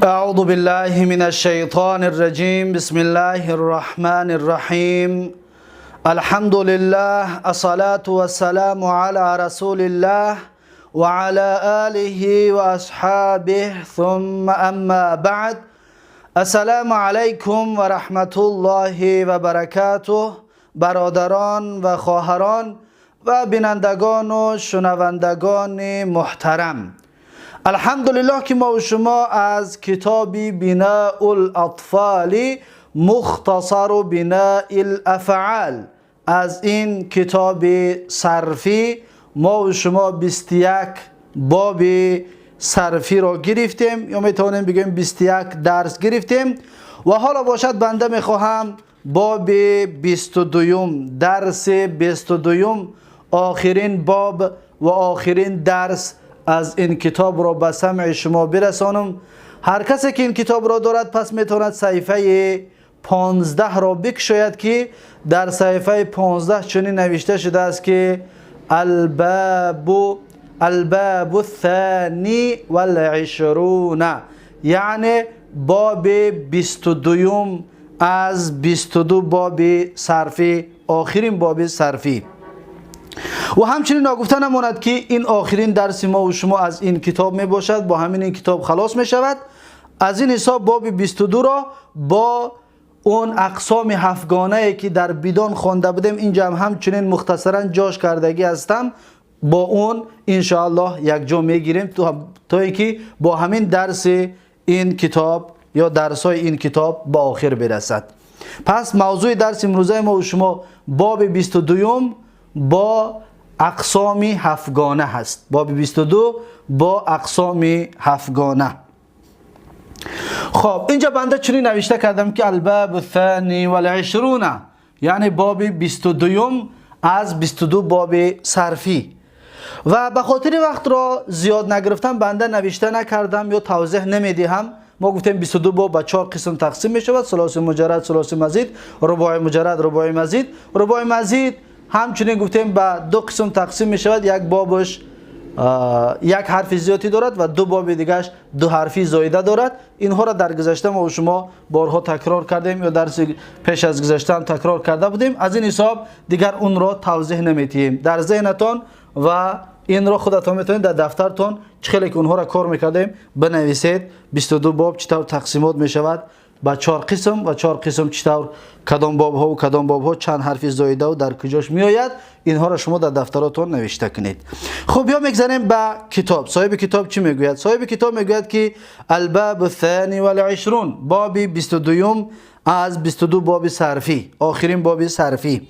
أعوذ بالله من الشيطان الرجيم. بسم الله الرحمن الرحيم. الحمد لله، الصلاة والسلام على رسول الله وعلى آله وأصحابه، ثم أما بعد. السلام عليكم ورحمة الله وبركاته. برادران و خواهران و بینندگان و شنوندگان محترم، الحمدلله که ما و شما از کتاب بناء الاطفال مختصر بناء الافعال، از این کتاب صرفی، ما و شما 21 باب صرفی را گرفتیم یا میتوانیم بگیم 21 درس گرفتیم و حالا باشد بنده میخواهم باب 22، درس 22، آخرین باب و آخرین درس از این کتاب را به سمع شما برسانم. هر کسی که این کتاب را دارد، پس میتواند صحیفه 15 را بکشاید که در صحیفه 15 چنین نوشته شده است که الباب الثاني والعشرون، یعنی باب 22 از 22 باب صرفی، آخرین باب صرفی. و همچنین ناگفته نماند که این آخرین درس ما و شما از این کتاب می باشد. با همین این کتاب خلاص می شود. از این حساب باب 22 را با اون اقسام هفتگانه که در بدان خوانده بودیم، اینجا هم همچنین مختصرا جاش کردگی هستم، با اون انشاءالله یک جا میگیریم تا اینکه با همین درس این کتاب یا درس های این کتاب با آخر برسد. پس موضوع درس امروزه ما و شما باب 22 با اقسام هفتگانه هست. باب 22 با اقسام هفتگانه. خب، اینجا بنده چنین نوشته کردم که الباب الثاني والعشرون، یعنی باب 22 از 22 باب صرفی. و به خاطر وقت را زیاد نگرفتم، بنده نوشته نکردم یا توضیح نمیدهم. ما گفتیم 22 باب به چهار قسم تقسیم می شود: ثلاثی مجرد، ثلاثی مزید، رباعی مجرد، رباعی مزید. رباعی مزید همچنین گفتیم به دو قسم تقسیم می شود: یک بابش یک حرف زیادی دارد و دو باب دیگهش دو حرفی زایده دارد. اینها را در گذشته ما و شما بارها تکرار کردیم یا درس پیش از گذشته هم تکرار کرده بودیم. از این حساب دیگر اون را توضیح نمیتیم. در ذهنتان و این را خودتان میتونید در دفترتون چه خیلی که اونها را کار میکردیم بنویسید، 22 باب چطور تقسیمات میشود به چهار قسم و چهار قسم چطور، کدام باب ها و کدام باب ها چند حرف زایده و در کجاش میآید، اینها را شما در دفتراتون نوشته کنید. خب، بیا میگذریم به کتاب. صاحب کتاب چی میگوید؟ صاحب کتاب میگوید که الباب الثاني والعشرون، باب 22 از 22 باب صرفی، آخرین باب صرفی.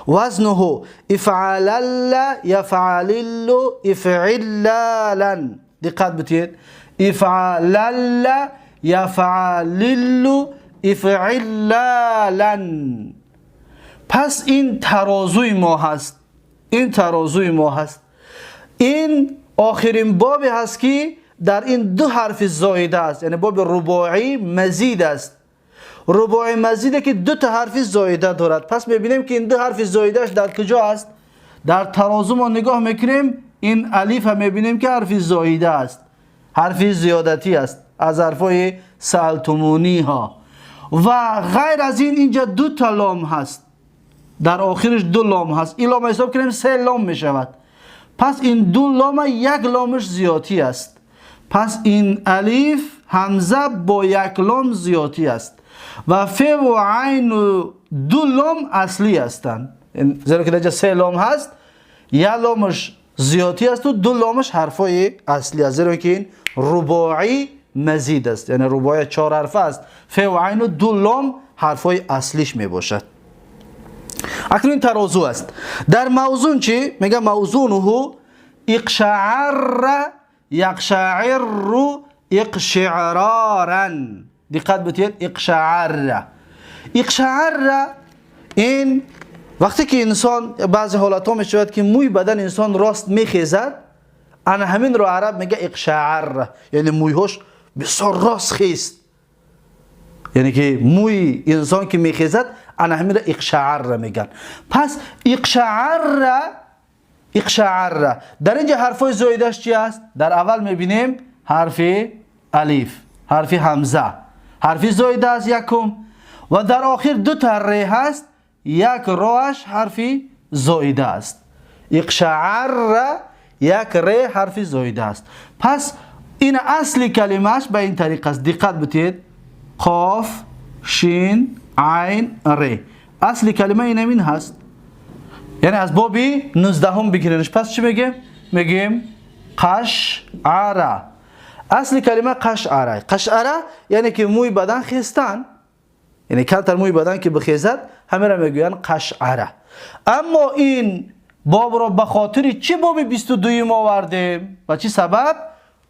وزنه افعلل یفعلل افعلالا. دقت بتید: افعلل یفعلل افعلالا. پس این ترازوی ما هست، این ترازوی ما هست. این آخرین بابی هست که در این دو حرف زایده است، یعنی باب رباعی مزید است. رباعی مزیده که دو تا حرف زایده دارد. پس میبینیم که این دو حرف زایدهش در کجا است؟ در ترازو ما نگاه میکنیم، این الف هم میبینیم که حرف زایده است، حرف زیادتی است از حرفای سألتمونی ها. و غیر از این اینجا دو تا لام هست، در آخرش دو لام هست. این لام حساب کنیم، سه لام میشود. پس این دو لام، یک لامش زیادی است. پس این الف همزه با یک لام زیادی است و ف و عین و دو لام اصلی هستند، زیرا که در سه لام هست، یک لامش زیادی است و دو لامش حرفای اصلی است، زیرا که این رباعی مزید است، یعنی رباعی چهار حرفه است. ف و عین و دو لام حرفای اصلیش می باشد. اکنون این ترازو است. در موزون چی؟ میگه موزونه اقشعر یقشعر اقشعرارا. دقت بتید: اقشعر، اقشعر. این وقتی که انسان، بعضی حالت ها میشود که موی بدن انسان راست میخیزد، انا همین رو عرب میگه اقشعر، یعنی مویهاش بسیار راست خیست، یعنی که موی انسان که میخیزد، انا همین رو اقشعر میگن. پس اقشعر، اقشعر، در اینجا حرفای زایدش چی است؟ در اول میبینیم حرف الف، حرف حرف همزه، حرف زایده است یکم، و در آخر دو تا ر هست، یک راش حرف زایده است. اقشعر یک ر حرف زایده است. پس این اصل کلمهش به این طریق است. دقت بتید، قاف شین عین ر، اصل کلمه این همین هست، یعنی از بابی 19 هم بگیرنش. پس چی میگیم؟ میگیم قشعره. اصل کلمه قشعره، قشعره یعنی که موی بدن خیستن، یعنی کمتر موی بدن که بخیزد همه را میگوین قشعره. اما این باب را به خاطر چی باب 22 آوردیم و چی سبب؟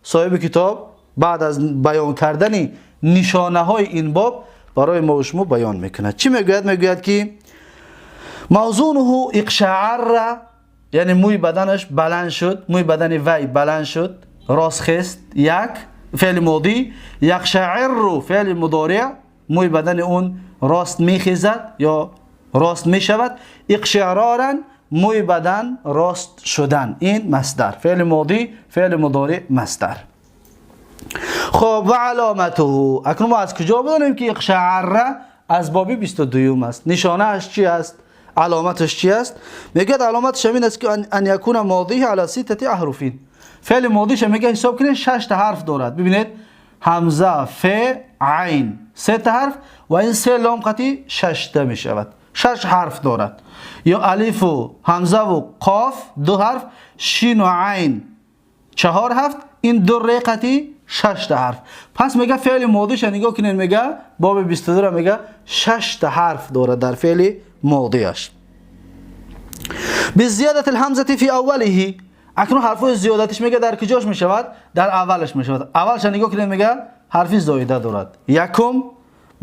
صاحب کتاب بعد از بیان کردن نشانه های این باب برای ما و شما بیان میکند. چی میگوید؟ میگوید که موزونه اقشعر، یعنی موی بدنش بلند شد، موی بدن وی بلند شد، راست خست، یک فعل ماضی. یقشعر فعل مضارع، موی بدن اون راست میخیزد یا راست میشود. اقشعرارا موی بدن راست شدن، این مصدر، فعل ماضی فعل مضارع مصدر. خب و علامته، اکنون ما از کجا بدانیم که اقشعر از بابی 22 است؟ نشانه اش چی است؟ علامتش چی است؟ میگه علامتش همین است که ان یکون ماضیه علی سته احرف. فعل ماضیش میگه حساب کنید 6 تا حرف دارد. ببینید همزه ف عین 3 تا حرف و این 3 لام قطعی 6 تا میشود، 6 حرف دارد. یا الف و همزه و قاف 2 حرف، شین و عین 4 حرف، این دو ر قطعی 6 تا حرف. پس میگه فعل ماضیش نگاه کنید، میگه باب 22 را میگه 6 تا حرف دارد در فعل ماضیش. بزیادت الهمزه فی اوله، اکنون حرف زیادتش میگه در کجاش میشود؟ در اولش میشود. اولش نگاه کنید میگه حرف زایده دارد، یکم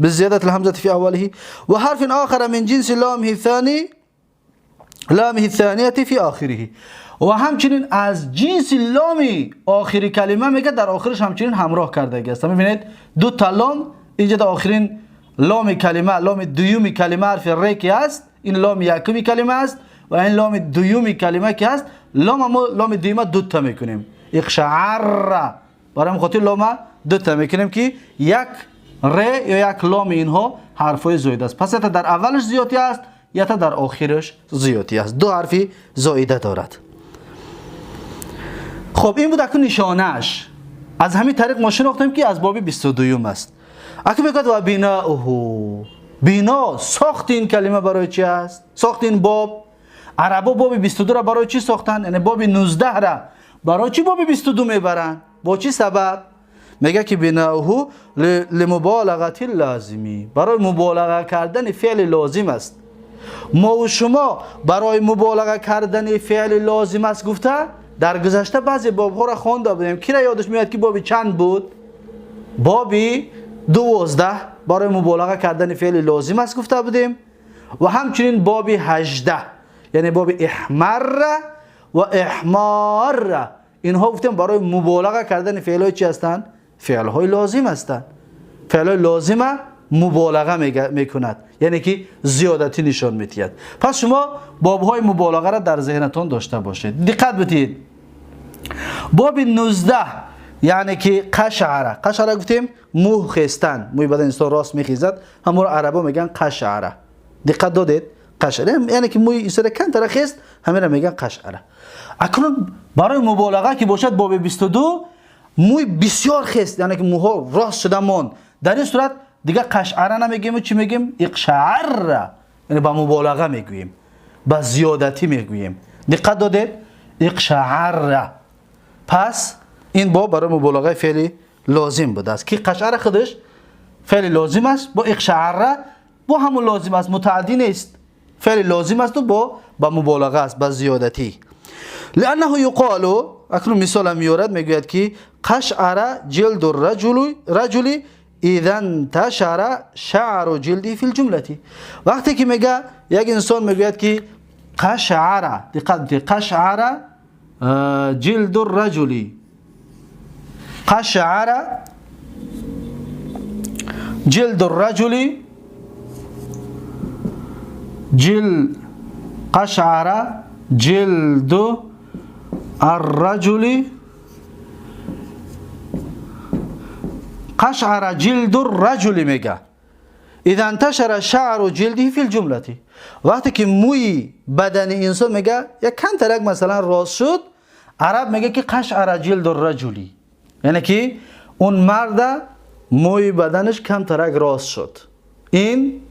بزیادت الهمزه فی اوله و حرف آخر من جنس لامه الثانی لامه الثانیه فی آخره، و همچنین از جنس لام آخری کلمه میگه در آخرش همچنین همراه کرده است. میبینید دو تا لام اینجا در آخرین لام کلمه، لام دوم کلمه حرف ر که است، این لام یکمی کلمه است و این لام دوم کلمه که است، لام ما لام دوم دو تا میکنیم، اقشعر، برای خاطر لام دو تا میکنیم که یک ر یا یک لام اینها حرفای زایده است. پس یا در اولش زیادی است یا در آخرش زیادی است، دو حرفی زایده دارد. خب این بود اکنون نشانهش. از همین طریق ما شناختیم که از باب 22 است. اکنون میگوید و بناؤه، بنا ساخت این کلمه برای چی است؟ ساخت این باب. عربا باب 22 را برای چی ساختن؟ یعنی باب 19 را برای چی باب 22 میبرن؟ با چی سبب؟ میگه که بناؤه لمبالغه اللازمی، برای مبالغه کردن فعل لازم است. ما و شما برای مبالغه کردن فعل لازم است گفته در گذشته بعضی بابها را خوانده بودیم. کی را یادش میاد که باب چند بود؟ باب 12 برای مبالغه کردن فعل لازم است گفته بودیم، و همچنین باب 18 یعنی باب احمر و احمار، اینها گفتیم برای مبالغه کردن فعل های چی هستند؟ فعل های لازم هستند. فعل های لازمه مبالغه میکند، یعنی که زیادتی نشان میدهد. پس شما باب های مبالغه را در ذهنتان داشته باشید. دقت بدید، باب 19 یعنی که قشعره، قشعره گفتیم مو خیستن، موی بدن انسان راست میخیزد، همون عربا میگن قشعره. دقت دادید؟ قشعره یعنی که موی انسان کمتر خیست، همین را میگن قشعره. اکنون برای مبالغه که باشد باب 22 موی بسیار خیست، یعنی که موها راست شده ماند، در این صورت دیگه قشعره نمیگیم و چی میگیم؟ اقشعره، یعنی با مبالغه میگوییم، با زیادتی میگوییم. دقت دادید؟ اقشعره. پس این باب برای مبالغه فعل لازم بوده است که قشعره خودش فعل لازم است، با اقشعره با همون لازم است، متعدی نیست، فعل لازم است و با مبالغه است، با زیادتی. لانه یقال، اکنون مثال میورد، میگوید که قشعره جلد الرجل رجل اذا انتشر شعر جلدی فی الجمله. وقتی که میگه یک انسان میگوید که قشعره، دقت بدید، قشعره جلد الرجل، قشعر جلد الرجل، جلد قشعر جلد الرجل قشعر جلد الرجل میگه اذا انتشر شعر جلده فی الجمله. وقتی که موی بدن انسان میگه یک کم مثلا راست شد، عرب میگه که قشعر جلد الرجل، یعنی که اون مرد موی بدنش کم ترک راست شد. این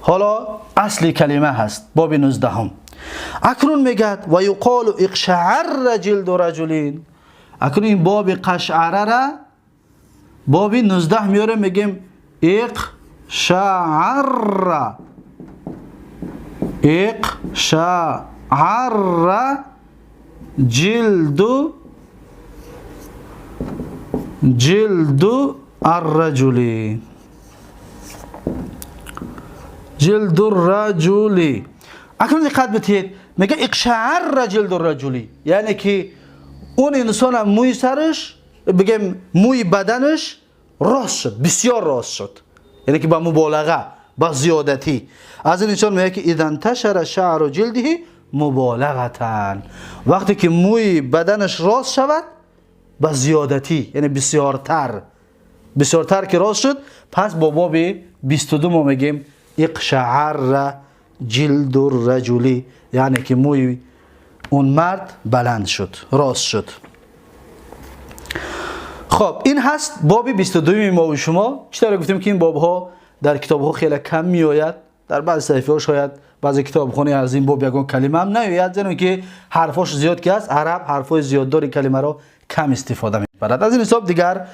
حالا اصل کلمه هست، باب 19. اکنون میگه و یقال اقشعر جلد رجلین. اکنون این باب قشعره را باب 19 میاره، میگیم اقشعر، اقشعر جلد جلد الرجل، جلد الرجل. اکنون دقت بدهید، میگه اقشعر جلد الرجل، یعنی که اون انسان موی سرش، بگیم موی بدنش راست شد، بسیار راست شد، یعنی که با مبالغه، با زیادتی. از این انسان میگه که اذا انتشر شعر جلده مبالغه، وقتی که موی بدنش راست شود با زیادتی، یعنی بسیارتر، بسیارتر که راست شد، پس با باب 22 ما میگیم اقشعر جلد الرجل، یعنی که موی اون مرد بلند شد، راست شد. خب این هست باب 22 ما و شما. چطور گفتیم که این باب ها در کتاب ها خیلی کم میآید، در بعضی صحیفه ها شاید بعضی کتابخانه از این باب یگان کلمه هم نیاید، زیرا که حرفاش زیاد که است، عرب حرفای زیاد داری کلمه را کم استفاده میبرد. از این حساب دیگر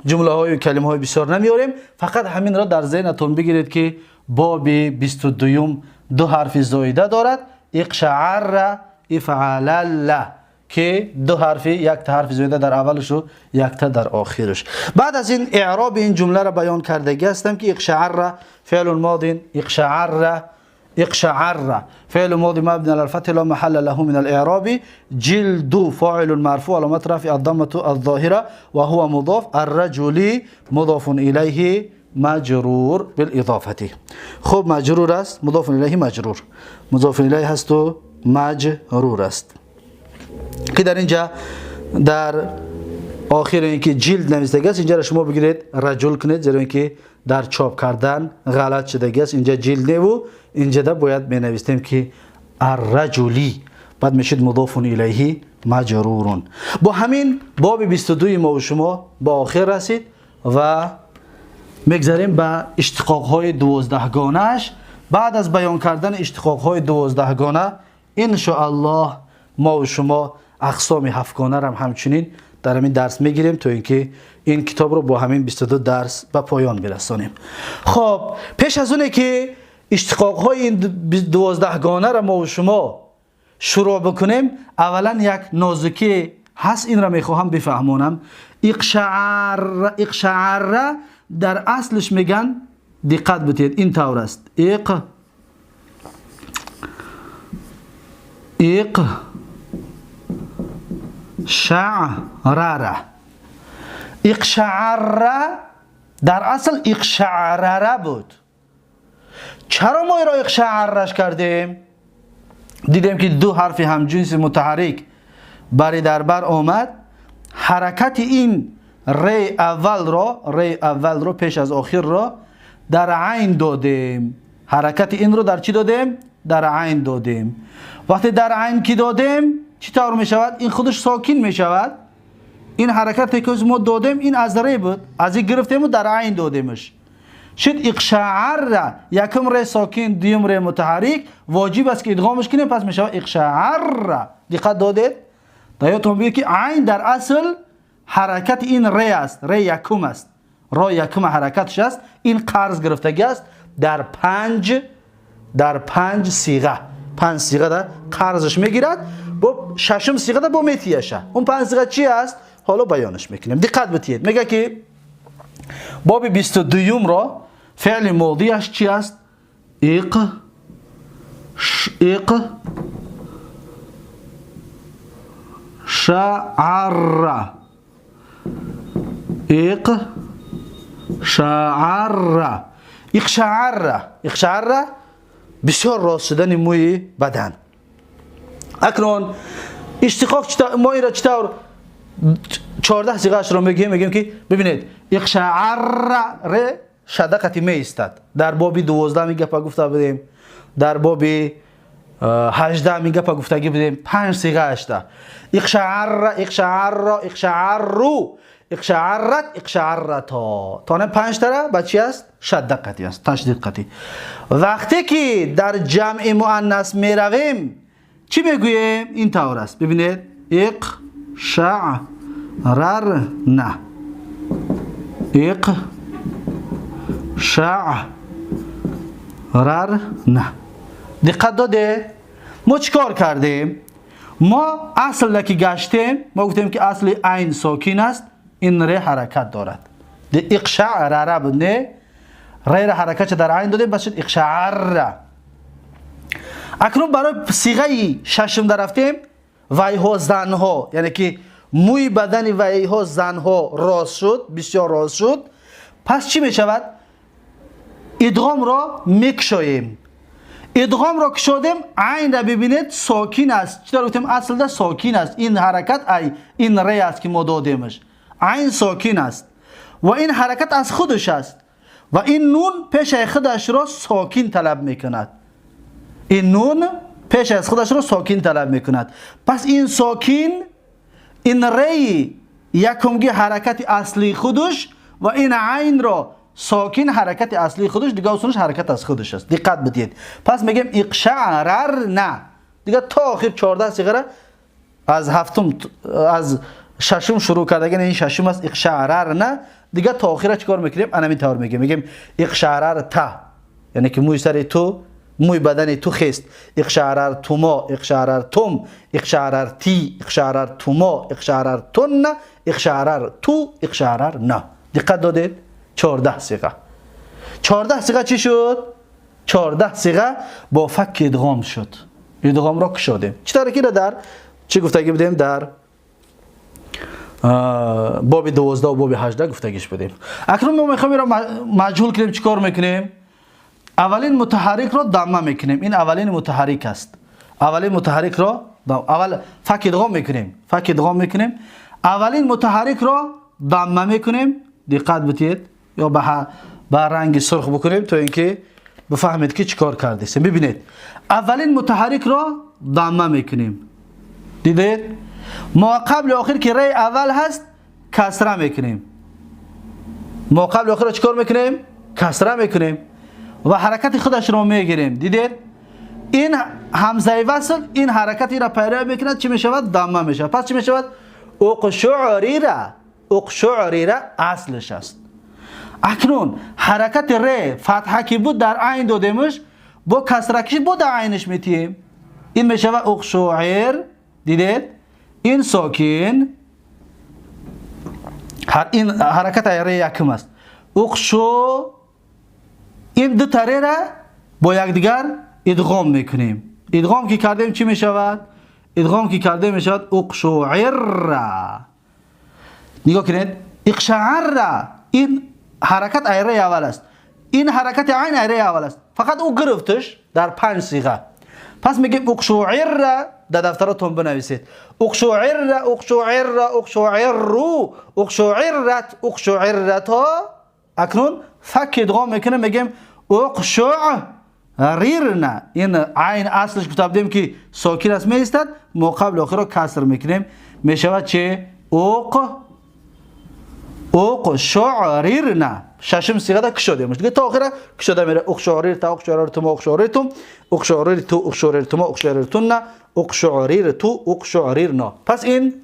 جمله های و کلمه های بسیار نمیاریم، فقط همین را در ذهنتون بگیرید که باب 22 دو حرف زایده دارد، اقشعر، افعلل، که دو حرف، یک تا حرف زایده در اولش و یک تا در آخرش. بعد از این اعراب این جمله را بیان کردگی هستم که اقشعر فعل ماض، اقشعر، اقشعر فعل ماضي مبني على الفتح لا محل له من الإعراب، جلد فاعل مرفوع علامة رفع الضمة الظاهرة وهو مضاف، الرجل مضاف إليه مجرور بالإضافة. خب مجرور است، مضاف إليه مجرور، مضاف إليه هست و مجرور است. که در اینجا در آخر اینکه جلد نوشته است، اینجا را شما بگیرید رجل کنید، زیرا اینکه در چاپ کردن غلط شده است. اینجا جلد نه و اینجا دا باید می نویسیم که الرجلی، بعد میشید مضاف الیه مجرور. با همین باب 22 ما و شما با آخر رسید و میگذریم به اشتقاق های 12 گانه‌اش. بعد از بیان کردن اشتقاق های 12 گانه ان شاء الله ما و شما اقسام 7 گانه را هم همچنین در همین درس میگیریم تا اینکه این کتاب رو با همین 22 درس به پایان برسانیم. خب پیش از اونه که اشتقاق های این 12 گانه را ما و شما شروع بکنیم، اولا یک نازکی هست، این را میخواهم بفهمونم. اقشعر، اقشعر در اصلش میگن، دقت بدید این طور است، اق اق شعرره، اقشعر در اصل اقشعرره بود. چرا ما را اقشعرش کردیم؟ دیدیم که دو حرف همجنس متحرک بری در بر آمد، حرکت این ر اول را، ر اول را پیش از آخر را در عین دادیم. حرکت این رو در چی دادیم؟ در عین دادیم. وقتی در عین که دادیم چی طور می شود؟ این خودش ساکن می شود. این حرکتی که ما دادیم این از ر بود، از این گرفتیم و در عین دادیمش، شد اقشعر. یکم ر ساکن، دوم ر متحرک، واجب است که ادغامش کنیم، پس می شود اقشعر. دقت دادید؟ در یادتون بیاد که عین در اصل حرکت این ر است، ر یکم است، را یکم حرکتش است. این قرض گرفتگی است در پنج صیغه، پنج صیغه در قرضش میگیرد، با ششم صیغه در با میتیشه. اون پنج صیغه چی است؟ حالا بیانش میکنیم. دقت بدید، میگه که باب 22 را فعل ماضیش چی است؟ اق اق شعر، اق شعر، اقشعر، اقشعر بسیار راست شدن موی بدن. اکنون اشتقاق ما را چطور 14 صیغه‌اش رو میگیم. میگیم که ببینید اقشعر ر شده قطی میستد. در باب 12 میگه پا گفته بودیم، در باب 18 میگه پا گفتگی بودیم. 5 صیغه اشته: اقشعر، اقشعر، اقشعرو، اقشعرت، اقشعرتا. تا 5 تا با چی است؟ شده قطی است، تشدید قطی. وقتی که در جمع مؤنث میرویم چی میگوییم؟ این طور است. ببینید اقشعرن، اقشعرن. دقت داده؟ ما چیکار کردیم؟ ما اصل که گشتیم، ما گفتیم که اصل عین ساکن است، این ر حرکت دارد. اقشعر بود نه؟ ر حرکت در عین دادیم، بس شد اقشعر. اکنون برای صیغه ششم در رفتیم، ویها زنها، یعنی که موی بدن ویها زنها راست شد، بسیار راست شد. پس چی میشود؟ ادغام را میکشاییم. ادغام را کشادیم، عین را ببینید ساکن است. چطور گفتیم؟ اصل ده ساکن است. این حرکت ای این ر است که ما دادیمش، عین ساکن است و این حرکت از خودش است و این نون پیش خودش را ساکن طلب میکند. این نون پیش از خودش را ساکن طلب میکند. پس این ساکن، این ری یکمگی حرکت اصلی خودش و این عین را ساکن حرکت اصلی خودش، دیگه اصولش حرکت از خودش است. دقت بدید. پس میگیم اقشعرر نه، دیگه تا آخر 14 صیغه از هفتم، از ششم شروع کرده، این ششم است اقشعرر نه، دیگه تا آخر چیکار میکنیم؟ انمی طور میگیم، میگیم اقشعرر تا، یعنی که موی سر تو، موی بدن تو خیست. اقشعرر توما، اقشعرر توم، اقشعرر تی، اقشعرر توما، اقشعرر تن، اقشعرر تو، اقشعرر نه. دقت دادید؟ 14 صیغه. 14 صیغه چی شد؟ 14 صیغه با فک ادغام شد. ادغام را کشادیم. چطور که در چی گفتگی بودیم؟ در باب 12 و باب 18 گفتگیش بودیم. اکنون ما میخوایم را مجهول کنیم. چیکار میکنیم؟ اولین متحرک را ضمه میکنیم. این اولین متحرک است. اولین متحرک را اول فک ادغام میکنیم. فک ادغام میکنیم. اولین متحرک را ضمه میکنیم. دقت بدید، یا به رنگ سرخ بکنیم تا اینکه بفهمید که چیکار کردیم. ببینید اولین متحرک را ضمه میکنیم. دیدید؟ ما قبل آخر که ری اول هست کسره میکنیم. ما قبل آخر را چیکار میکنیم؟ کسره میکنیم و حرکت خودش رو میگیریم. دیدید؟ این همزه وصل این حرکتی را پیدا میکند، چی میشود؟ ضمه میشود. پس چی میشود؟ اقشعریره. اقشعریره اصلش است. اکنون حرکت ر فتحه که بود در عین دادیمش، با کسره کشید با در عینش میتیم. این میشود اقشعر. دیدید؟ این ساکن، این حرکت ر یکم است. اقشو، این دو تا ر را با یکدیگر ادغام میکنیم. ادغام که کردیم چی میشود؟ ادغام که کردیم میشود اقشعر. نگاه کنید، اقشعر این حرکت ر اول است، این حرکت عین ر اول است، فقط او گرفتش در 5 صیغه. پس میگیم اقشعر. در دفتراتون بنویسید اقشعر، اقشعر، اقشعرو، اقشعرت، اقشعرتا. اکنون فک ادغام میکنه، میگیم اقشعریرنا. این عین اصلش گفته بودیم که ساکن است میستد، ما قبل آخر را کسر میکنیم، میشود چه؟ اقشعریرنا. ششم صیغه دا کشاده میشه دیگه، تا آخره کشاده میره. اقشعریر تا، اقشعریر تو، اقشعریر تو، اقشعریر تو، اقشعریر تو، اقشعریر تو، اقشعریر تو، اقشعریرنا. پس این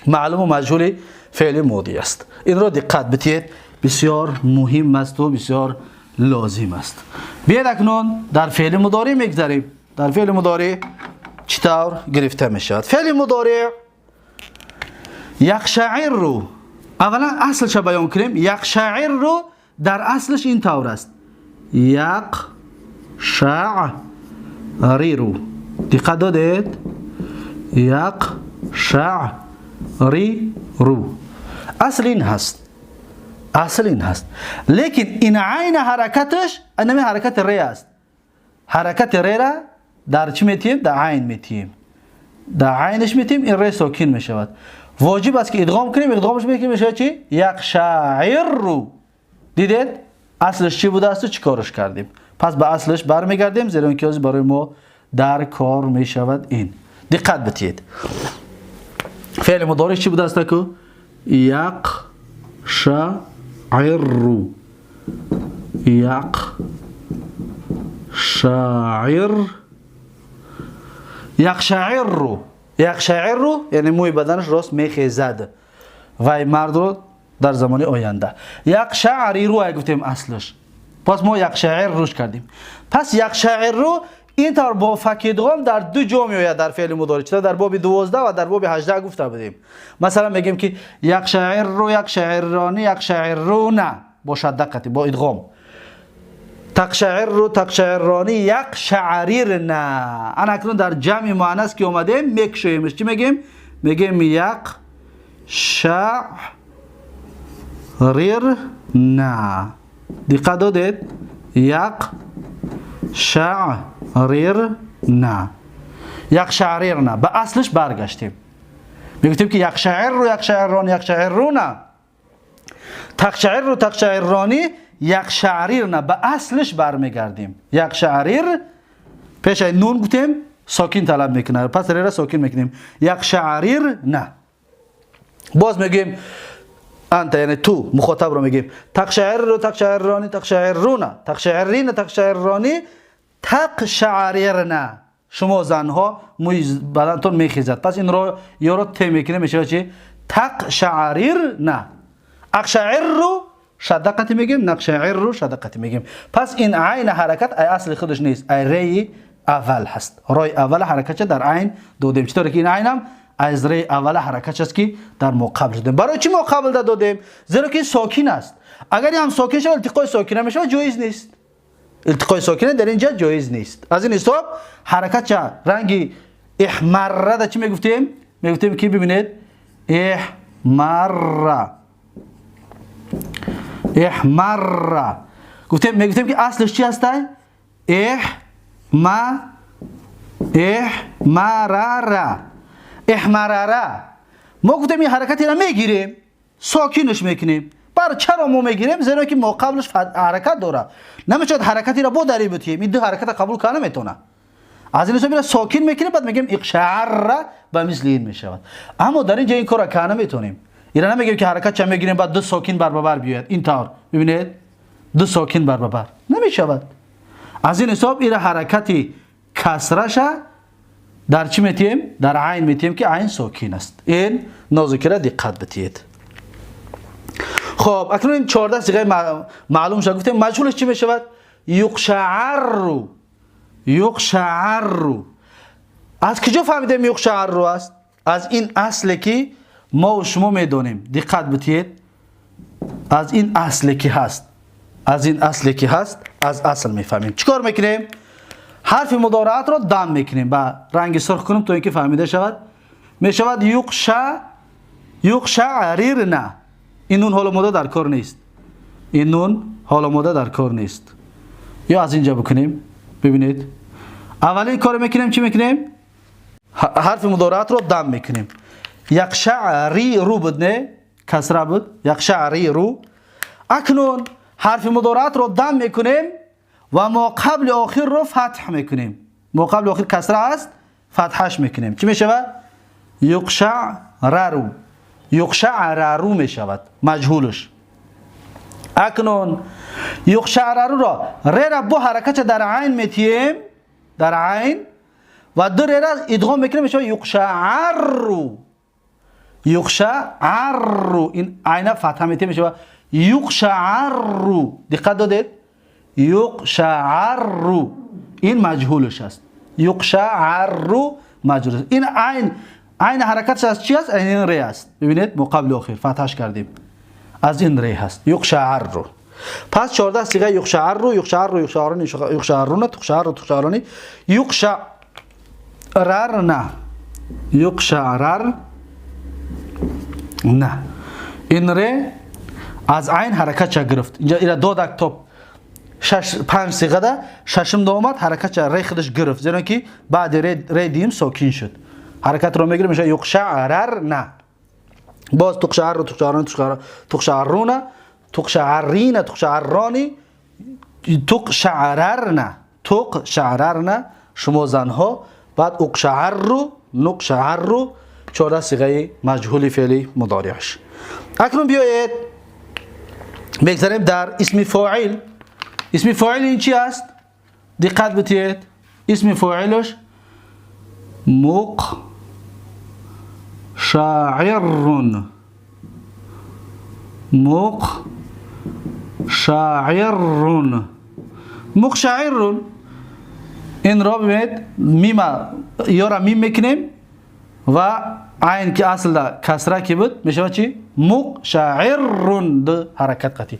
معلوم و مجهول فعل ماضی است. این را دقت بدید، بسیار مهم است و بسیار لازم است. بیاید اکنون در فعل مضارع میگذریم. در فعل مضارع چطور گرفته میشود؟ فعل مضارع یقشعر رو اولا اصلش بیان کنیم. یقشعر رو در اصلش این طور است: یقشعر. دقت دادید؟ یقشعر. اصل این هست، اصل این هست، لیکن این عین حرکتش انمی حرکت ر است. حرکت ر را در چی میتیم؟ در عین میتیم، در عینش میتیم، این ر ساکن میشود. واجب است که ادغام کنیم. ادغامش میکنیم میشه چی؟ یقشعر. دیدید اصلش چی بوده است و چیکارش کردیم. پس به اصلش برمیگردیم، زیرا اینکه برای ما در کار میشود. این دقت بتید. فعل مضارع چی بوده است که یقشعر، یقشعر، یقشعر، یقشعر یعنی موی بدنش راست میخیزد و مرد رو در زمان آینده. یقشعری رو گفتیم اصلش، پس ما یقشعر روش کردیم. پس یقشعر رو این طور با فک ادغام در دو جا میآید در فعل مضارع، چرا در باب 12 و در باب 18 گفته بودیم. مثلا میگیم که یقشعر رو، یقشعرانی، یقشعرون با شده قطعی با ادغام. تقشعر رو، تقشعرانی، یقشعریرن. انا اکنون در جمع مؤنث که اومدیم میکشویمش. چی میگیم؟ میگیم یقشعریرن. دقت دادید؟ یقشعریرن، یقشعریرن. به اصلش برگشتیم. میگفتیم که یقشعر رو، یقشعرانی، یقشعرون، تقشعر رو، تقشعرانی، یقشعریرن. به اصلش برمیگردیم. یقشعریر پیش نون گفتیم ساکن طلب میکنه، پس ر را ساکن میکنیم. یقشعریر نه. باز میگیم انت، یعنی تو مخاطب رو میگیم تقشعر رو، تقشعرانی، تقشعرون، تقشعرین، تقشعرانی، تقشعریرن. شما زنها موی بدنتون میخیزد، پس این رو یا رو ت میکنه میشه چی؟ تقشعریر نه. اقشعر رو شدقت میگیم، نقشعر رو شدقت میگیم. پس این عین حرکت ای اصل خودش نیست، ای ری اول هست. رای اول حرکت در عین دادیم، چطور که این عین هم از ری اول حرکت است که در مقابل دادیم. برای چی مقابل دادیم؟ زیرا که ساکن است. اگر هم ساکن شود التقای ساکنه میشه، جایز نیست. التقای ساکنه در اینجا جایز نیست. از این حساب حرکت چه رنگی احمره در چی میگفتیم؟ میگفتیم که ببینید احمره، احمره. گفتیم میگفتیم که اصلش چی هست؟ احما، احمرره، احمرره. ما گفتیم این حرکتی را میگیریم ساکینش میکنیم. برای چرا ما میگیریم؟ زیرا که ما قبلش حرکت داره، نمیشد حرکتی را با داری بتیم. این دو حرکت قبول کنه نمیتونه. از این حساب ساکن میکنیم، بعد میگیم اقشعر به مثل این میشود. اما در اینجا این کارا کنه نمیتونیم. اینا نمیگیم که حرکت چه میگیریم بعد دو ساکن بر بر بیاید. این طور ببینید دو ساکن بر بر نمیشود. از این حساب این حرکتی کسرش در چی میتیم؟ در عین میتیم که عین ساکن است. این نازکی را دقت بدید. خب اکنون این 14 صیغه معلوم شد. گفتیم مجهولش چی میشود؟ یقشعر، یقشعر. از کجا فهمیدیم یقشعر است؟ از این اصل که ما و شما میدونیم. دقت بدید. از این اصل که هست، از این اصل که هست، از اصل میفهمیم. چیکار میکنیم؟ حرف مضارعت را دم میکنیم، با رنگ سرخ کنیم تا اینکه فهمیده شود. میشود یقشع، یقشعریرن. این نون حالا ماده در کار نیست. این نون حالا ماده در کار نیست. یا از اینجا بکنیم. ببینید اولین کار میکنیم چی میکنیم؟ حرف مضارعت رو دم میکنیم. یقشعری رو بود، نه کسره بود. یقشعری رو. اکنون حرف مضارعت رو دم میکنیم و ما قبل آخر رو فتح میکنیم. ما قبل آخر کسره است، فتحش میکنیم. چی میشود؟ یقشعررو، یقشعررو میشود مجهولش. اکنون یقشعررو را ر را با حرکت در عین میتیم، در عین، و دو ر را ادغام میکنیم میشود یقشعررو، یقشعررو. این عین فتح میتیم میشود یقشعررو. دقت دادید؟ یقشعررو این مجهولش است. یقشعررو مجهول است. این عین، عین حرکتش از چی است؟ این ر است. ببینید مقابل آخر فتحش کردیم، از این ر هست. یقشعررو. پس 14 صیغه یقشعررو، یقشعررو، یقشعرانی، یقشعرون، تقشعر، تقشعرانی، یقشعررن، یقشعرر نه. این ر از عین حرکت چه گرفت. اینجا اینا دو دک توپ شش پنج صیغه ده ششم دو آمد حرکت چه ر خودش گرفت، زیرا که بعد ر دیم ساکن شد. حرکت رو میگیره میشه یقشعرر نه. باز تقشعر تقشعران تقشعرون تقشعرین تقشعرانی تقشعررن تقشعررن شما زنها. بعد اقشعر نقشعر 14 صیغه مجهول فعلی مضارعش. اکنون بیایید بگذاریم در اسم فاعل. اسم فاعل این چی است؟ دقت بدید. اسم فاعلش مقشعر مقشعر مقشعر. این را ببینید میم یا را میم میکنیم و عین که اصل کسره که بود میشه چی؟ مقشعر دو حرکت قطعی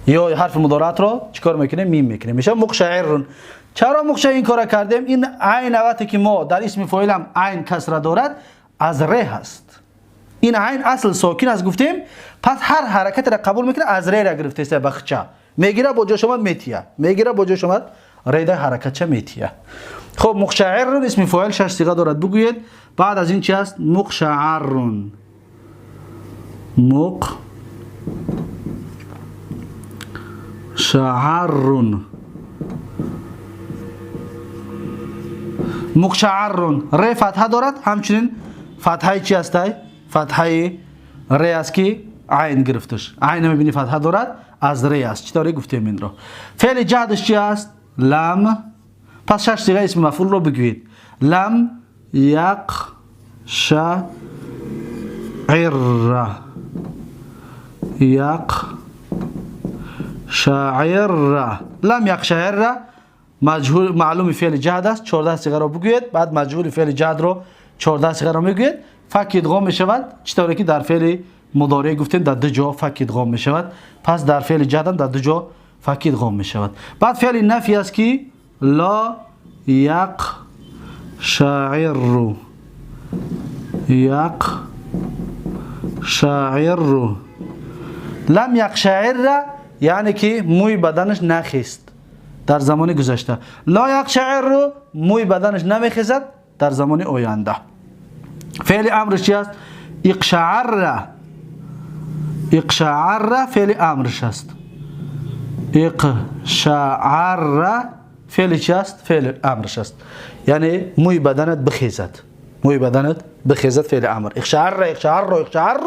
یا حرف مضارعت را چیکار میکنیم؟ میم میکنیم، میشه مقشعر. چرا مقشع این کارا کردیم؟ این عین وقتی که ما در اسم فاعل هم عین کسره دارد از ر هست، این عین اصل ساکن است گفتیم، پس هر حرکت را قبول میکنه از ر را گرفته است بخچه میگیره با جاش اومد میتیه، میگیره با جاش اومد ر ده حرکت چه میتیه. خب مقشعر اسم فاعل 6 صیغه دارد بگویید. بعد از این چی است؟ مقشعر مقشعر مقشعر ر فتحه دارد، همچنین فتحه چی است؟ فتحه ر است که عین گرفتش، عین میبینی فتحه دارد از ر است. چطوری گفتیم این رو؟ فعل جهدش چی است؟ لم. پس 6 صیغه اسم مفعول رو بگویید. لم یقشعر یقشعر لم یقشعر مجهول معلوم فعل جهد است، 14 صیغه رو بگویید. بعد مجهول فعل جهد رو 14 صیغه رو میگویید. فک ادغام میشود چطوری که در فعل مضارع گفتیم در دو جا فک ادغام میشود، پس در فعل جهد هم در دو جا فک ادغام میشود. بعد فعل نفی است که لا یقشعر یقشعر لم یقشعر یعنی که موی بدنش نخیست در زمان گذشته، لا یقشعر موی بدنش نمیخیزد در زمان آینده. فعل امرش چی است؟ اقشعر اقشعر فعل امرش است. اقشعر فعل چی است؟ فعل امرش است، یعنی موی بدنت بخیزد، موی بدنت بخیزد فعل امر. اقشعر اقشعر اقشعر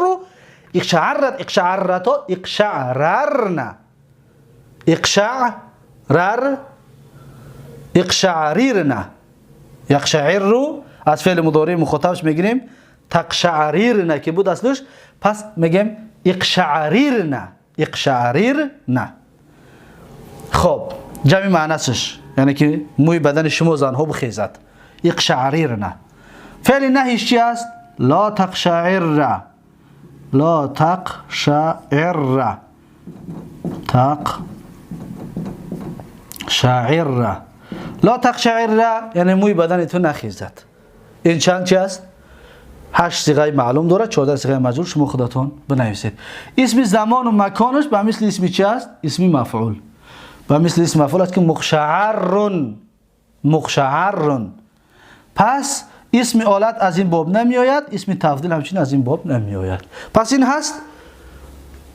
اقشعرت اقشعرت اقشعررن اقشعرر اقشعریرن یقشعر از فعل مضارع مخاطبش میگیریم تقشعریرن که بود اصلش، پس میگیم اقشعریرن اقشعریرن. خب جمع معنیش یعنی که موی بدن شما زنها بخیزد، اقشعریرن. فعل نهیش چی است؟ لا تقشعر لا تقشعر تقشعر لا تقشعر یعنی موی بدن تو نخیزد. این چند چی است؟ 8 صیغه معلوم داره، 14 صیغه مجهول. شما خودتون بنویسید. اسم زمان و مکانش به مثل اسم چی است؟ اسم مفعول. به مثل اسم مفعول است که مقشعر مقشعر. پس اسم آلت از این باب نمی آید، اسم تفضیل همچنین از این باب نمی آید. پس این هست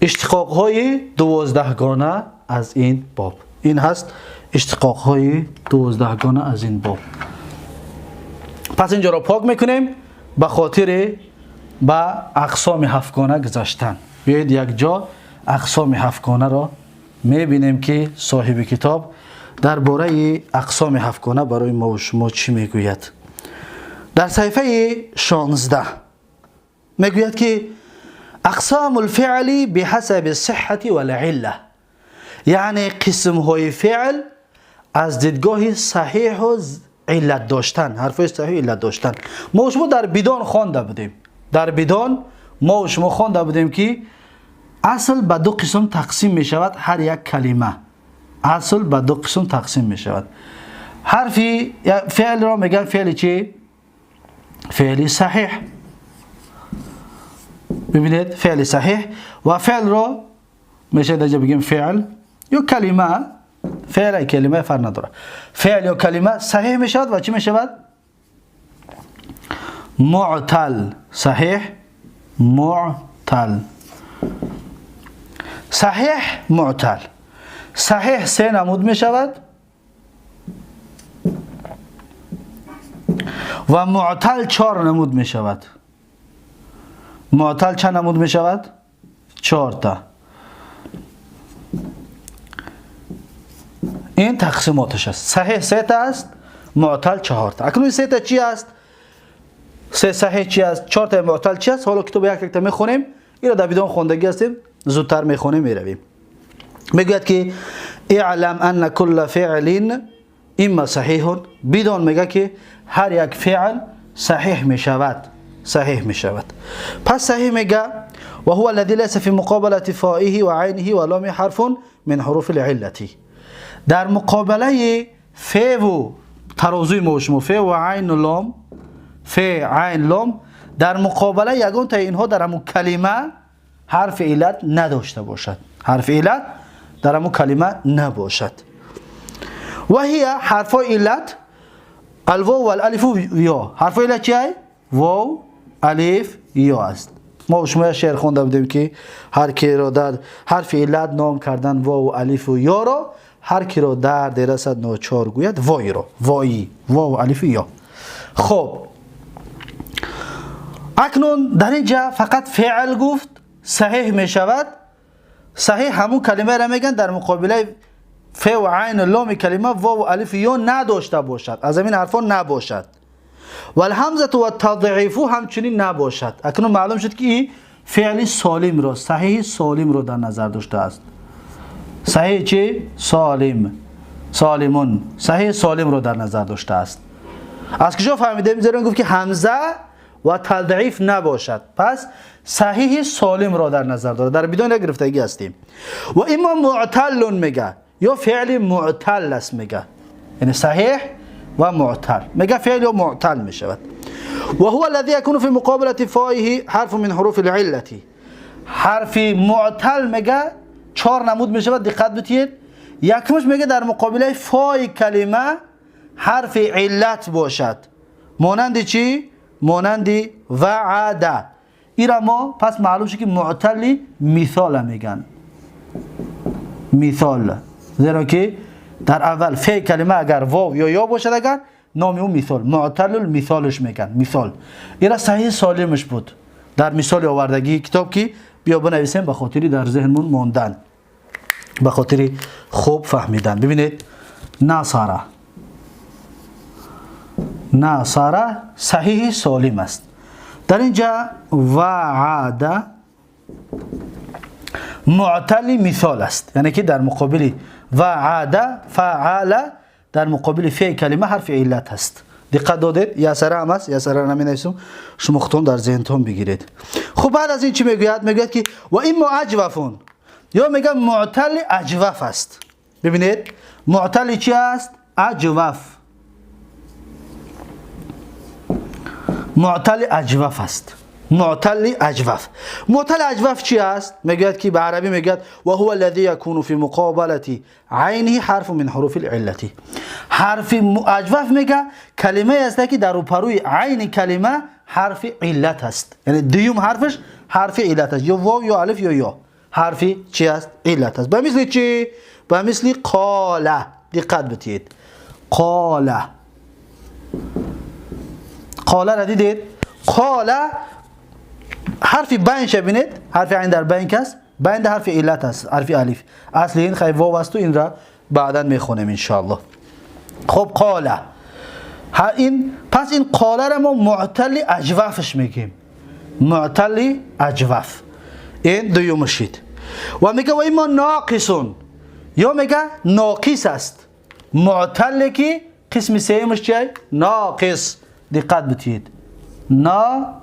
اشتقاق های 12 گانه از این باب. این هست اشتقاق های 12 گانه از این باب. پس اینجا را پاک میکنیم به خاطر به اقسام 7 گانه گذاشتن. بیایید یک جا اقسام 7 گانه را میبینیم که صاحب کتاب درباره اقسام 7 گانه برای ما و شما چی میگوید. در صفحه 16 میگوید که اقسام الفعل بحسب الصحة والعلة، یعنی قسم های فعل از دیدگاه صحیح و علت داشتن، حرفای صحیح علت داشتن. ما و شما در بدان خوانده بودیم، در بدان ما و شما خوانده بودیم که اصل به دو قسم تقسیم می شود. هر یک کلمه اصل به دو قسم تقسیم می شود. حرفی فعل را میگن فعل چی؟ فعل صحیح. ببینید فعل صحیح و فعل را میشه در بگیم فعل یا کلمه، فعل کلمه فرق نداره. فعل یا کلمه صحیح میشود و چی میشود؟ معتل. صحیح معتل. صحیح، معتل. صحیح سه نمود می شود و معتل 4 نمود می شود. معتل چند نمود می شود؟ 4 تا. این تقسیماتش است. صحیح 3 تا است، معتل 4 تا. اکنون 3 تا چی است؟ 3 صحیح چی است؟ 4 تا معتل چی است؟ حالا کتاب یک یک تا میخونیم. این را در بدون خوندگی هستیم، زودتر میخونیم میرویم. میگوید که اعلم ان كل فعل اما صحیح، بدون میگه که هر یک فعل صحیح میشود، صحیح میشود. پس صحیح میگه و هو الذي ليس في مقابله فائه و عینه و لام حرف من حروف العله. در مقابله ف و ترازوی ما و شما، ف و عین و لام، ف عین لام، در مقابله یگان تا اینها در همون کلمه حرف علت نداشته باشد، حرف علت در همون کلمه نباشد. و هي حرف علت الواو والالف و یا. حرف علت چیه؟ واو، الف، یا است. ما شما شعر خونده بودیم که هر کی را در حرف علت نام کردن واو و الف و یا را، هر کی را درد رسد ناچار گوید وای را، وای، واو، الف و یا. خب اکنون در اینجا فقط فعل گفت صحیح می شود. صحیح همون کلمه را میگن در مقابله ف و عین و لام کلمه واو و الف یا نداشته باشد، از این حرفا نباشد. و الهمزه و التضعیف همچنین نباشد. اکنون معلوم شد که این فعل سالم را، صحیح سالم را در نظر داشته است. صحیح چی؟ سالم، سالمون، صحیح سالم را در نظر داشته است. از کجا فهمیدیم؟ زیرا گفت که همزه و تضعیف نباشد، پس صحیح سالم را در نظر داره. در بدون گرفتگی هستیم. و اما معتل میگه یا فعل معتل است میگه، یعنی صحیح و معتل میگه، فعل یا معتل میشود. و هو الذي يكون في مقابله فائه حرف من حروف العله. حرف معتل میگه 4 نمود میشود، دقت بتید. یکمش میگه در مقابله فای کلمه حرف علت باشد، مانند چی؟ مانند وعده. ایرا ما پس معلوم شد که معتل مثال میگن، مثال، زیرا که در اول فعل کلمه اگر واو یا یا باشد، اگر نام او مثال، معتل المثالش میگن، مثال. ایرا صحیح سالمش بود در مثال آوردگی کتاب که بیا بنویسیم به خاطری در ذهنمون ماندن، به خاطری خوب فهمیدن. ببینید نصره، نصره صحیح سالم است. در اینجا وعده معتل مثال است، یعنی که در مقابل وعده فعل در مقابل فعل کلمه حرف علت است. دقت دادید؟ یا سره هم است، یا سره نمی نویسم، شما خودتون در ذهنتون بگیرید. خب بعد از این چی میگوید؟ میگوید که و اما اجوفون، یا میگه معتل اجوف است. ببینید معتل چی است؟ اجوف. معتل اجوف است. معتل اجوف. معتل اجوف چی است؟ میگوید که به عربی میگوید و هو الذي يكون في مقابله عینه حرف من حروف العله. حرف اجوف میگه کلمه است که در روپروی عین کلمه حرف علت است، یعنی دیوم حرفش حرف علت است، یا واو یا الف یا یا، حرف چی است؟ علت است. به مثل چی؟ به مثل قاله. دقت بتید، قاله، قاله را دیدید؟ قاله حرف بین ببینید، حرف عین در بین است، بین در حرف علت است، حرف الف. اصل این خیلی واو است و این را بعدا میخونیم انشاءالله. خب قاله این، پس این قاله را ما معتل اجوفش میگیم، معتل اجوف. این دویوم شید. و میگه و اما ناقصون، یا میگه ناقص است. معتل که قسم سیمش چیه؟ ناقص. دقت بتید، ناقص،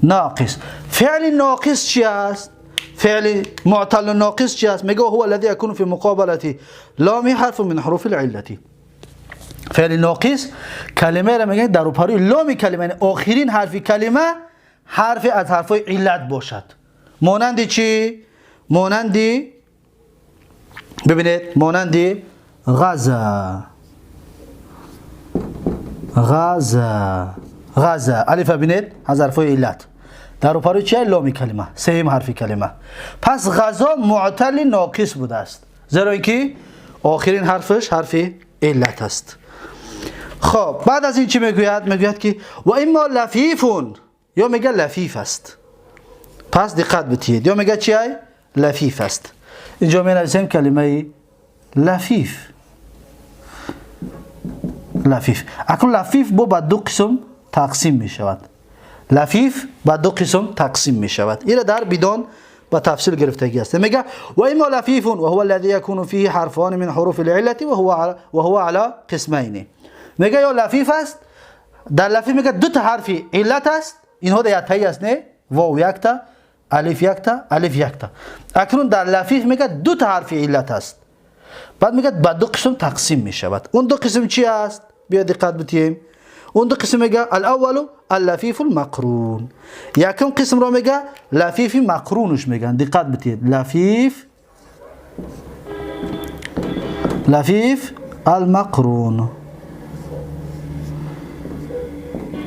ناقص. فعل ناقص چی است؟ فعل معتل ناقص چی است؟ میگه هو الذي يكون في مقابله لام حرف من حروف العله. فعل ناقص کلمه را میگه در روپروی لام کلمه، یعنی آخرین حرف کلمه حرف از حرفای علت باشد. مانند چی؟ مانند، ببینید، مانند غزا، غزا. غزا. الف ببینید از حرفای علت در روپروی چیه؟ لام کلمه، سیم حرف کلمه. پس غزا معتل ناقص بوده است، زیرا اینکه آخرین حرفش حرف علت است. خب بعد از این چی میگوید؟ میگوید که و اما لفیفون، یا میگه لفیف است. پس دقت بتید، یا میگه چیه؟ لفیف است. اینجا می نویسیم کلمه لفیف. لفیف. اکنون لفیف با دو قسم تقسیم می شود. لفیف با دو قسم تقسیم می شود. این در بدون با تفصیل گرفتگی است. میگه و اما لفیف و هو الذي يكون فيه حرفان من حروف العله وهو على قسمين. میگه یا لفیف است، در لفیف میگه دو تا حرف علت است، اینها در یک است، نه واو یک تا، الف یک تا، الف یک تا. اکنون در لفیف میگه دو تا حرف علت است. بعد میگه با دو قسم تقسیم میشود. اون دو قسم چی است؟ بیا دقت بتیم. اون دو قسم میگه الاول اللفیف المقرون. یکم قسم رو میگه لفیف مقرونش میگن. دقت بتید، لفیف، لفیف المقرون.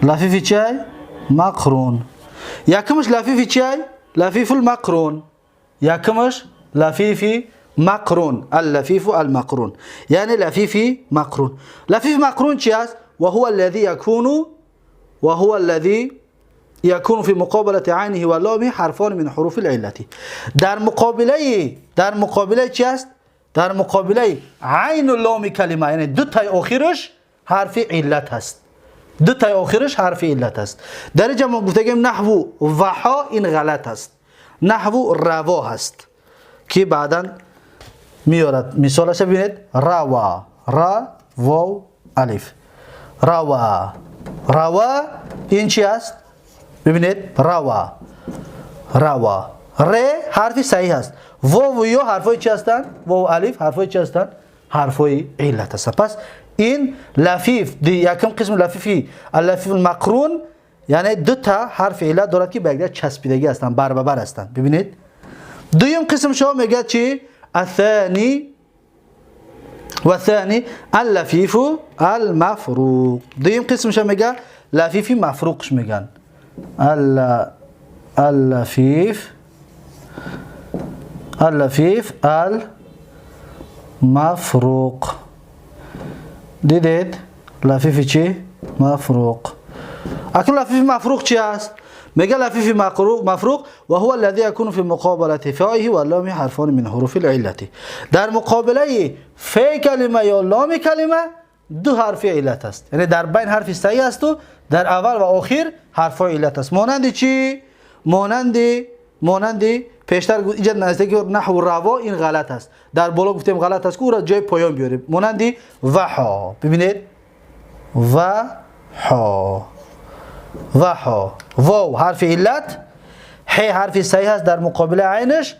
لفیف چی؟ مقرون. یکمش لفیف چی؟ لفیف المقرون. یکمش لفیف مقرون، اللفیف المقرون، یعنی لفیف مقرون. لفیف مقرون چی است؟ وهو الذي يكون، وهو الذي يكون في مقابلة عينه ولامه حرفان من حروف العلة. در مقابله چی است؟ در مقابله عین و لام کلمه، یعنی دو تای آخرش حرف علت هست. دو تای آخرش حرف علت است. در اینجا ما گفتیم نحو وحا، این غلط است. نحو روا هست که بعدا میارد. مثالش ببینید، روا، را، واو، الف. روا، روا این چی است؟ ببینید روا، روا، ر حرف صحیح است، واو و یا حرفای چی هستند؟ واو الف حرفای چی هستند؟ حرفای علت هستند. پس این لفیف دی یکم قسم لفیفی اللفیف المقرون، یعنی دو تا حرف علت دارد که به یکدیگر چسبیدگی هستند، بر به بر هستند. ببینید دویم قسم شما میگه چی؟ الثانی و ثانی اللفیف المفروق. دویم قسم شما میگه لفیفی مفروقش میگن. اللفیف، اللفیف المفروق. دیدید لفیف چی؟ مفروق. اکنون لفیف مفروق چی است؟ میگه لفیف مفروق و هو الذي يكون في مقابلة فائه و لام حرفان من حروف العلة. در مقابله ف کلمه یا لام کلمه دو حرف علت است، یعنی در بین حرف صحیح است و در اول و آخر حرف علت است. مانند چی؟ مانند پیشتر اینجا نزدیک نحو روا، این غلط است. در بالا گفتیم غلط است که او را جای پایان بیاریم. مانند وحا. ببینید وحا، وحا، واو حرف علت، ح حرف صحیح است در مقابل عینش،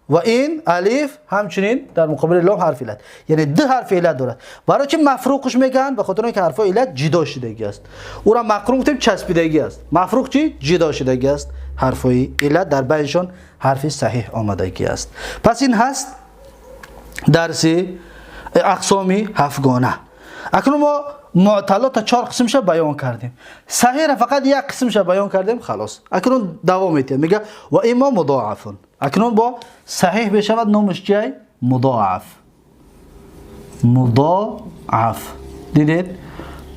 و این الف همچنین در مقابل لام حرف علت، یعنی دو حرف علت دارد. برای چه مفروقش میگن؟ به خاطر اینکه حرف علت جدا شدگی است. او را مقرون گفتیم چسبیدگی است. مفروق چی؟ جدا شدگی است. حرف علت در بینشون حرف صحیح آمدگی است. پس این هست درس اقسام هفتگانه. اکنون ما معتلات تا 4 قسمش بیان کردیم. صحیح را فقط یک قسمش بیان کردیم، خلاص. اکنون دوام میدیم. میگه و اما مضاعف. اکنون با صحیح بشود نامش چیه؟ مضاعف. مضاعف. دیدید؟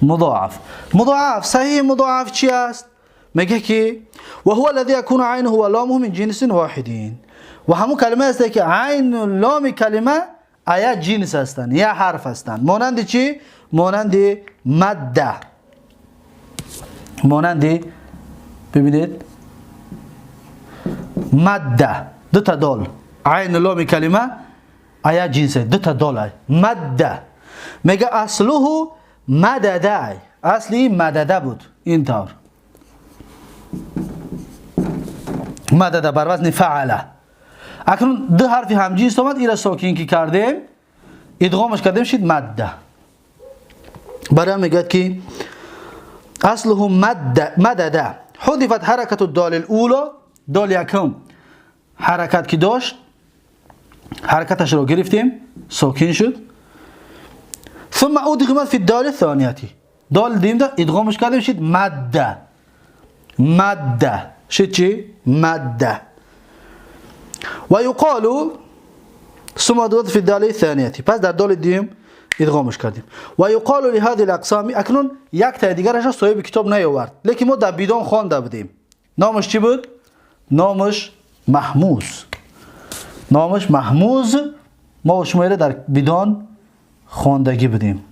مضاعف. مضاعف، صحیح مضاعف چی است؟ میگه که و هو الذي يكون عينه و لامه من جنس واحدین. و همون کلمه است که عین و لام کلمه آیا جنس هستند یا حرف هستند. مانند چی؟ مانند مده. مانند ببینید مده، دو تا دال، عین لام کلمه آیا جنس، دو تا دال، مده. میگه اصله مدده، اصلی مدده بود، این طور مدده بر وزن فعله. اکنون دو حرف همجنس آمد، این را ساکن که کردیم ادغامش کردیم شد مده. برای میگه که اصله مدده، حذفت حرکت الدال الاولى، دال یکم حرکت که داشت حرکتش رو گرفتیم ساکن شد. ثم ادغمت في الدال الثانیه، دال دیم دا ادغامش کردیم شد مده. مده شد چی؟ مده. و یقال ثم ادغام فی الدال الثانیه. پس در دال دیم ادغامش کردیم. و یقال لهذه الاقسام. اکنون یک تا دیگرش صاحب کتاب نیاورد، لیکن ما در بیدان خوانده بودیم. نامش چی بود؟ نامش محموز. نامش محموز. ما و شما در بیدان خواندگی بودیم.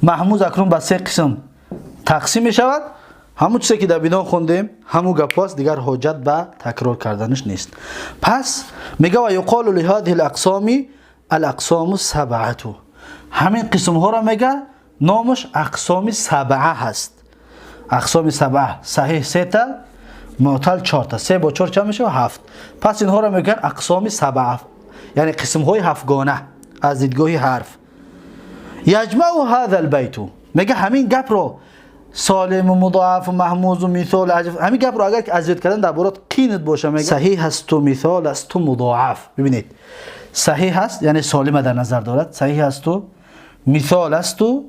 محموز اکنون به سه قسم تقسیم می شود. همون چیزی که در بیدان خوندیم همون گپ است، دیگر حجت به تکرار کردنش نیست. پس میگه و یقال لهذه الاقسام الاقسام السبعه. همین قسم ها را میگه نامش اقسام سبعه هست. اقسام سبعه، صحیح سه تا، معتل 4 تا، 3 با 4 چند میشه؟ 7. پس اینها را میگن اقسام سبعه، یعنی قسم های هفتگانه از دیدگاه حرف. یجمع هذا البیت، میگه همین گپ رو سالم و مضاعف و محموز و مثال عجف، همین گپ رو اگر که از یاد کردن در برات قینت باشه، میگه صحیح هست و مثال است و مضاعف. ببینید صحیح هست یعنی سالم در نظر دارد، صحیح هست و مثال است و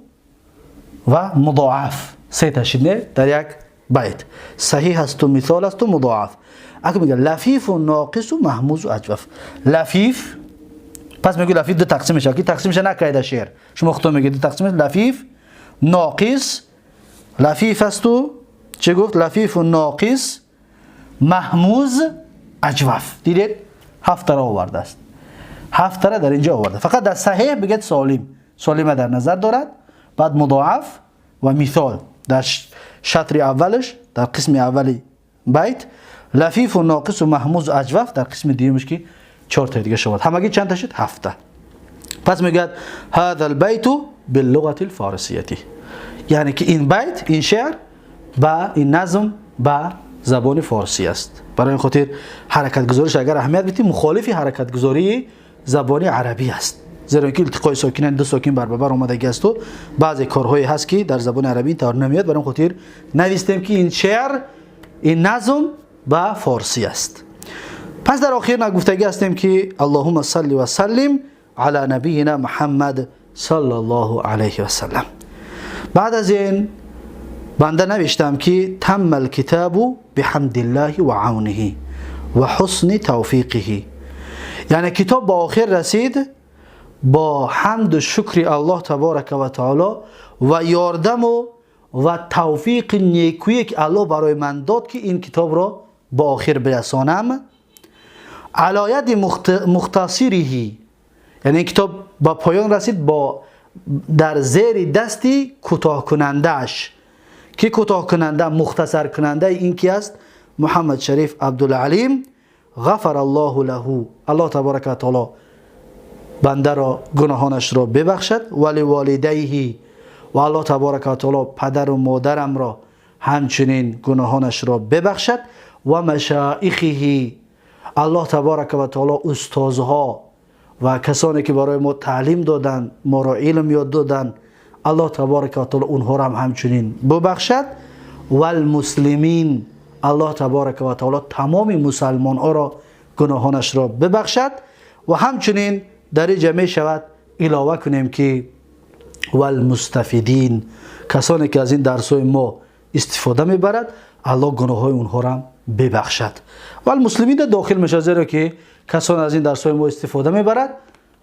مضاعف، سه تا شده در یک بیت. صحیح هست و مثال است و مضاعف. اگه میگه لفیف و ناقص و محموز و اجوف. لفیف، پس میگه لفیف دو تقسیم میشه که تقسیمش نکرده شعر، شما خودتون میگید دو تقسیم، لفیف ناقص. لفیف است و چه گفت؟ لفیف و ناقص محموز اجوف. دیدید هفت را آورده است، هفت را در اینجا آورده. فقط در صحیح بگید سالم، سالم در نظر دارد، بعد مضاعف و مثال در شطر اولش، در قسم اولی بیت، لفیف و ناقص و محموز و اجوف در قسم دیمش که 4 تا دیگه شد. همگی چند تا شد؟ 7 تا. پس میگه هذا البیت باللغه الفارسیه، یعنی که این بیت، این شعر با این نظم با زبان فارسی است. برای این خاطر حرکت گذاریش اگر اهمیت بدیم مخالف حرکت گذاری زبان عربی است، زیرا که التقای ساکنین دو ساکن بر بر آمدگی است و بعضی کارهایی هست که در زبان عربی طور نمیاد. برای این خاطر نویستیم که این شعر، این نظم با فارسی است. پس در آخر نگفتگی هستیم که اللهم صل و سلم علی نبینا محمد صلی الله علیه و سلم. بعد از این بنده نوشتم که تم الکتاب بحمد الله و عونه و حسن توفیقه، یعنی کتاب با آخر رسید با حمد و شکر الله تبارک و تعالی و یاردم و توفیق نیکویی که الله برای من داد که این کتاب را با آخر برسانم. علی ید مختصره، یعنی این کتاب با پایان رسید با در زیر دستی کوتاه کننده اش، که کوتاه کننده مختصر کننده این کی است؟ محمد شریف عبدالعلیم. غفر الله له، الله تبارک و تعالی بنده را گناهانش را ببخشد، ولی والدیه، و الله تبارک و تعالی پدر و مادرم را همچنین گناهانش را ببخشد، و مشایخه، الله تبارک و تعالی استادها و کسانی که برای ما تعلیم دادن، ما را علم یاد دادن، الله تبارک و تعالی اونها را هم همچنین ببخشد، و المسلمین، الله تبارک و تعالی تمام مسلمان ها را گناهانش را ببخشد. و همچنین در اینجا می شود علاوه کنیم که و المستفیدین، کسانی که از این درس های ما استفاده میبرد، الله گناه های اونها را ببخشد. و المسلمین داخل میشه، زیرا که کسانی از این درس های ما استفاده میبرد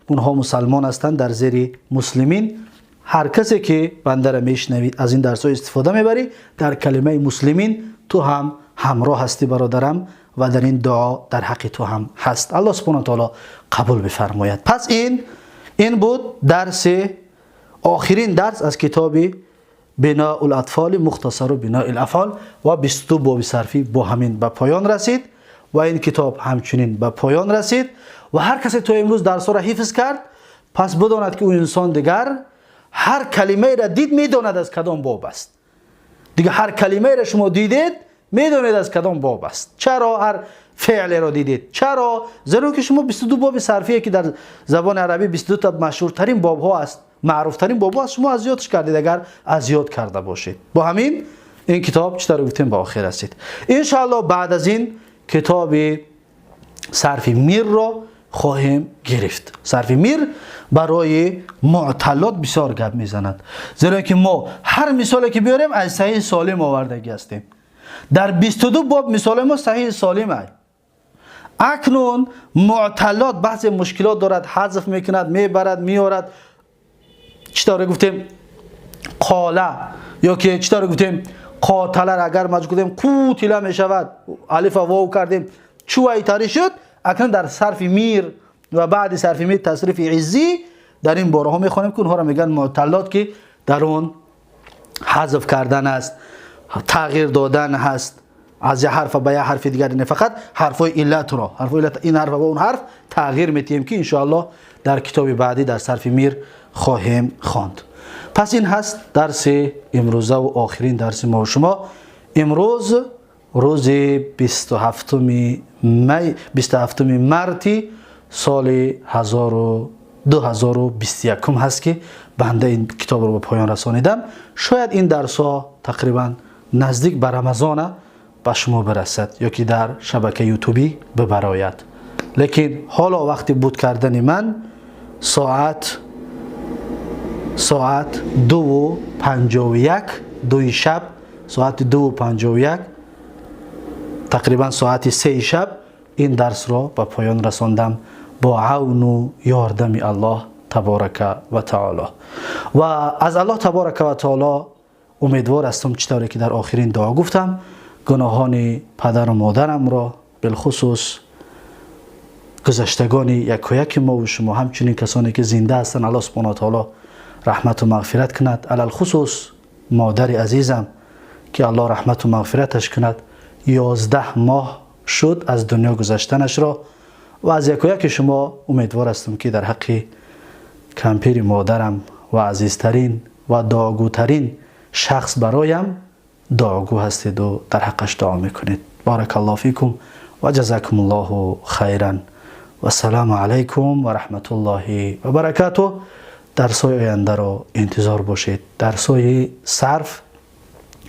اونها مسلمان هستند، در زیر مسلمین. هر کسی که بنده را میشنوید از این درس های استفاده میبری، در کلمه مسلمین تو هم همراه هستی برادرم، و در این دعا در حق تو هم هست. الله سبحانه و تعالی قبول بفرماید. پس این بود درس، آخرین درس از کتاب بناء الاطفال مختصر بناء الافعال و 22 باب صرفی با همین به پایان رسید و این کتاب همچنین به پایان رسید. و هر کسی تو امروز درس را حفظ کرد، پس بداند که او انسان دیگر هر کلمه را دید میداند از کدام باب است. دیگه هر کلمه را شما دیدید میدونید از کدام باب است. چرا هر فعل را دیدید؟ چرا؟ زیرا که شما 22 باب صرفیه که در زبان عربی 22 تا مشهورترین باب ها است، معروف ترین باب ها است، شما از یادش کردید اگر از یاد کرده باشید. با همین این کتاب چطور گفتیم به آخر رسید. ان شاء الله بعد از این کتاب صرف میر را хоҳем гирифт. Сарфи мир барои муъталлот бисёр гап мезанад, зеро ки мо ҳар мисоле ки биёрем, аз саҳиҳи солим овардагӣ ҳастем. Дар 22 боб мисоли мо саҳиҳи солим ай. Акнун муъталлот баъзе мушкилот дорад, ҳазф мекунад, мебарад, меорад. Чӣ тавре гуфтем, қола ё ки чӣ тавре гуфтем, қоталар агар маҷбур кардем, қутила мешавад, алифа вов кардем, чувайтарӣ шуд. Акнун дар сарфи мир ва баъди сарфи мир тасрифи иззӣ дар ин бораҳо мехонем, ки онҳоро мегӯянд муъталлот, ки дар он ҳазф кардан аст, тағйир додан ҳаст аз як ҳарфа ба як ҳарфи дигар, не фақат ҳарфҳои иллатро, ҳарфҳои иллат, ин ҳарфа ба он ҳарф тағйир метиҳем, ки иншоаллоҳ дар китоби баъдӣ дар сарфи мир хоҳем хонд. Пас ин ҳаст дарси имрӯзаву охирин дарси мо шумо. Имрӯз рӯзи 27 май, 27 марти соли 2021 ҳаст, ки банда ин китобро ба поён расонидам. Шояд ин дарсҳо тақрибан наздик ба Рамазона ба шумо бирасад ё ки дар шабакаи ютубӣ бибарояд, лекин ҳоло вақти буд кардани ман соат 2:51, 2-и шаб, соати 2:51, тақрибан соати 3-и шаб ин дарсро ба поён расондам бо авну ёрдами Аллоҳ таборака ва таоло. Ва аз Аллоҳ таборака ва таоло умедвор ҳастам, чӣ тавре ки дар охирин дуо гуфтам, гуноҳони падару модарамро, билхусус гузаштагони якояки мову шумо, ҳамчунин касоне ки зинда ҳастанд, Аллоҳ субҳана таоло раҳмату мағфират кунад. Алалхусус модари азизам, ки Аллоҳ раҳмату мағфираташ кунад, 11 моҳ шуд аз дунё гузаштанашро. Ва аз якояки шумо умедвор ҳастам, ки дар ҳаққи кампири модарам ва азизтарин ва дуогӯтарин шахс бароям дуогӯ ҳастеду дар ҳаққаш дуо мекунед. Баракаллоҳу фикум ва ҷазакумуллоҳу хайран. Вассалому алайкум ва раҳматуллоҳи ва баракатуҳ. Дарсҳои ояндаро интизор бошед, дарсҳои сарф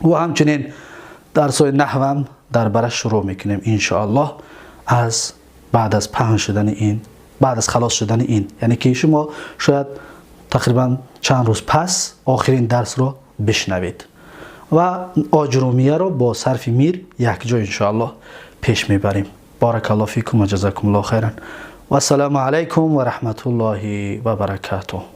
ва ҳамчунин дарсҳои наҳвам дар бараш шурӯъ мекунем, иншоаллоҳ, аз баъд аз паҳн шудани ин, баъд аз халос шудани ин, яъне ки шумо шояд тақрибан чанд рӯз пас охирин дарсро бишнавед ва оҷрумияро бо сарфи мир якҷо иншоаллоҳ пеш мебарем. Баракаллоҳу фикум ва ҷазакумуллоҳу хайран. Вассалому алайкум ва раҳматуллоҳи ва баракатуҳ.